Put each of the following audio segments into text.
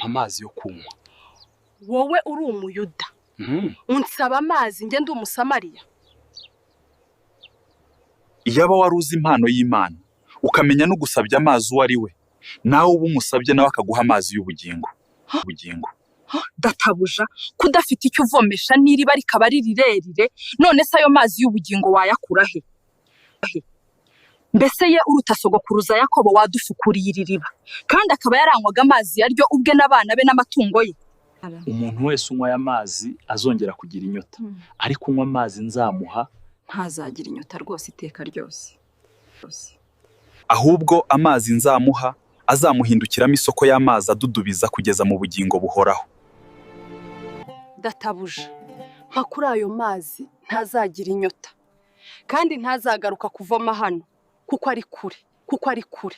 Mpa amazi yo kunywa. Wowe uri Umuyuda, unsaba amazi, njye ndi Umusamariya? Iyaba wari uzi impano y'Imana, ukamenya n'ugusabye amazi uwo ari we, nawe uba umusabye, nawe akaguha amazi y'ubugingo. Ubugingo. Databuja, ko udafite icyo uvomesha, n'iriba rikaba ari rirerire, none se ayo mazi y'ubugingo wayakura he? He? Mbese ye uruta sogokuruza Yakobo wadufukuriye iri riba, kandi akaba yaranywaga amazi yaryo ubwe n'abana be n'amatungo ye? Umuntu wese unywa aya mazi azongera kugira inyota, ariko unywa amazi nzamuha ntazagira inyota rwose iteka ryose. Ahubwo amazi nzamuha azamuhindukiramo isoko y'amazi adudubiza kugeza mu bugingo buhoraho. Databuja, mpa kuri ayo mazi, ntazagira inyota, kandi ntazagaruka kuvoma hano kuko ari kure, kuko ari kure.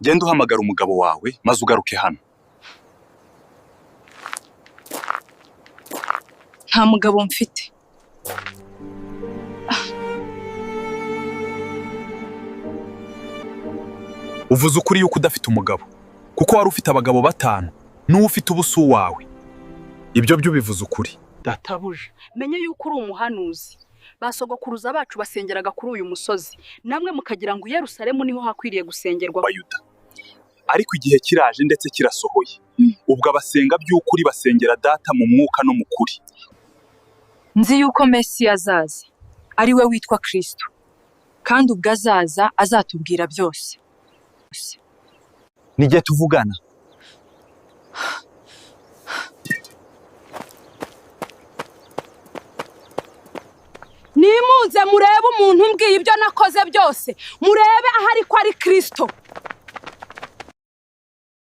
Genda uhamagara umugabo wawe maze ugaruke hano. Nta mugabo mfite. Uvuze ukuri yuko udafite umugabo, kuko wari ufite abagabo batanu, n'uwo ufite ubu si uwawe. Ibyo byo ubivuze ukuri. Databuja, Menye yuko uri umuhanuzi. Ba sogokuruza bacu basengeraga kuri uyu musozi, namwe mukagira ngo i Yerusalemu niho hakwiriye gusengerwa. Bayuda. Ariko igihe kiraje ndetse kirasohoye, ubwo abasenga by'ukuri basengera Data mu mwuka no mu kuri. Nzi yuko Mesiya azaza, ari we witwa Kristo, kandi ubwo azaza azatubwira byose. Nijye tuvugana. Nimuze murebe umuntu umbwiye ibyo nakoze byose, murebe ahari ko ari Kristo.